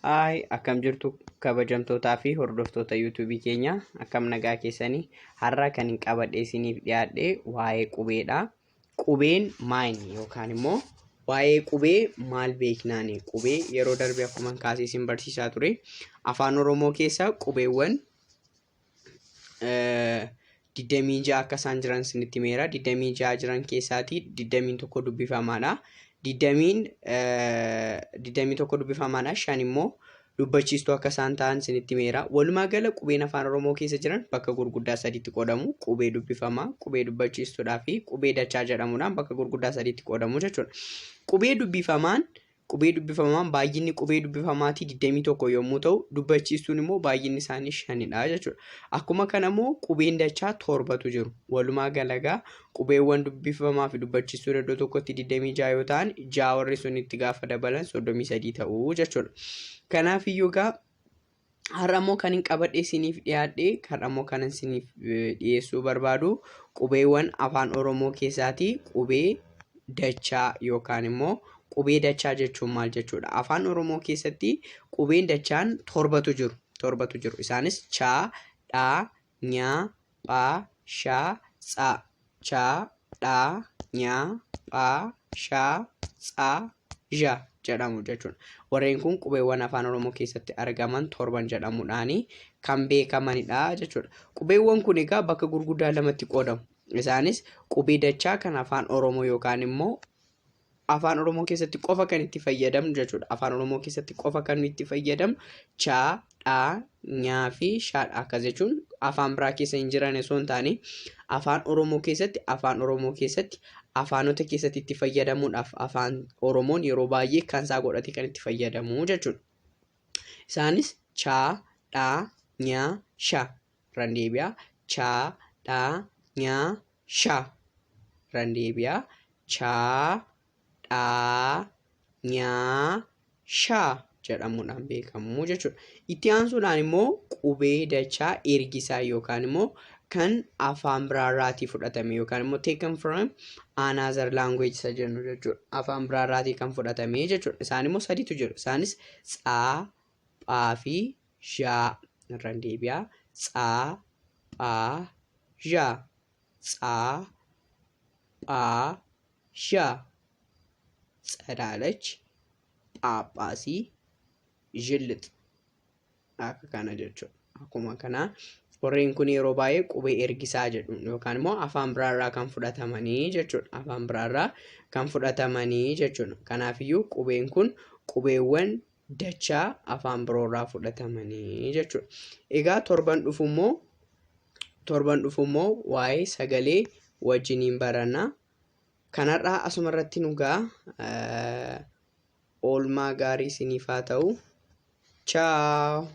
Haay, akkam jirtu kabajamtootaa fi hordoftoota yuutuubii keenya? Akkam nagaa keessanii? Har'a kan hin qabadhe isiniif dhiyaadhe waa'ee qubeedha. Qubeen maayini yookaan immoo waa'ee qubee maal beeknaani? Qubee yeroo darbe akkuma kaasee isin barsiisaa ture, Afaan Oromoo keessa qubeewwan 26 akka isaan jiran isinitti himeera. 26 jiran keessaatii 21 dubbifamaadha. 21 dubbifamaadha. 5 immoo dubbachiistuu akka isaan ta'an isinitti himeera. Walumaa gala qubeen Afaan Oromoo keessa jiran bakka gurguddaa sadiitti qoodamu. Qubee dubbifamaa, qubee dubbachiistuudhaa fi qubee dachaa jedhamuudhaan bakka gurguddaa sadiitti qoodamu jechuudha. Qubee dubbifamaan Qubee dubbifamaan baay'inni qubee dubbifamaatii 21 yommuu ta'u, dubbachiistuun immoo baay'inni isaanii shanidha jechuudha. Akkuma kana immoo qubeen dachaa torbatu jiru. Walumaa galagaa qubeewwan dubbifamaa fi dubbachiistuun iddoo tokkotti 26 yoo ta'an, ja'a warri sun itti gaafa dabalan 33 ta'u jechuudha. Kanaaf iyyuu egaa har'a immoo kan hin qabadhe isiniif dhiyaadhe, har'a immoo kan isiniif dhiyeessuu barbaadu qubeewwan Afaan Oromoo keessaatii qubee dachaa yookaan immoo qubee dachaa jechuun maal jechuudha? Afaan Oromoo keessatti qubeen dachaan torbatu jiru. Torbatu jiru. Isaanis cha, dha, nya, pha, sha, tsa. Cha, dha, nya, pha, sha, tsa, zha jedhamu jechuudha. Warreen kun qubeewwan Afaan Oromoo keessatti argaman torban jedhamuudhaan kan beekamanidha jechuudha. Qubeewwan kun egaa bakka gurguddaa lamatti qoodamu. Isaanis qubee dachaa kan Afaan Oromoo yookaan immoo Afaan Oromoo keessatti qofa kan itti fayyadamnu jechuudha. Afaan Oromoo keessatti qofa kan itti fayyadamnu cha, dha, nya fi sha dha. Akkas jechuun afaan biraa keessa hin jiran osoo hin taane, Afaan Oromoo keessatti afaanota keessatti itti fayyadamuudhaaf Afaan Oromoon yeroo baay'ee kan isaa godhate kan itti fayyadamu jechuudha. Isaanis cha, dha, nya, sha. Irraan deebi'a. Cha, dha, nya, sha. Irraan deebi'a. Cha, dha, nya, sha jedhamuudhaan beekamu jechuudha. Itti aansuudhaan immoo qubee dachaa ergisaa yookaan immoo kan afaan biraarraatii fudhatame yookaan immoo taken from another language isa jennu jechuudha. Afaan biraarraatii kan fudhatame jechuudha. Isaan immoo sadiitu jiru. Isaanis tsaa, phaa fi zhaa. Irraan deebi'a. Tsaa, phaa, zhaa. Tsaa, phaa, zhaa. Tsadaalach, phaaphaasii, zhillix. Akka kana jechuudha. Akkuma kana warreen kun yeroo baay'ee qubee ergisaa jedhu yookaan immoo afaan biraarraa kan fudhatamanii jechuudha. Afaan biraarraa kan fudhatamanii jechuudha. Kanaafiyyuu qubeen kun qubeewwan dachaa afaan biroorraa fudhatamanii jechuudha. Egaa torban dhufu immoo waa'ee sagalee wajjiniin baranna. Kanarraa asuma irratti nu ga'a. Oolmaa gaarii isiniif haa ta'u. Ciao!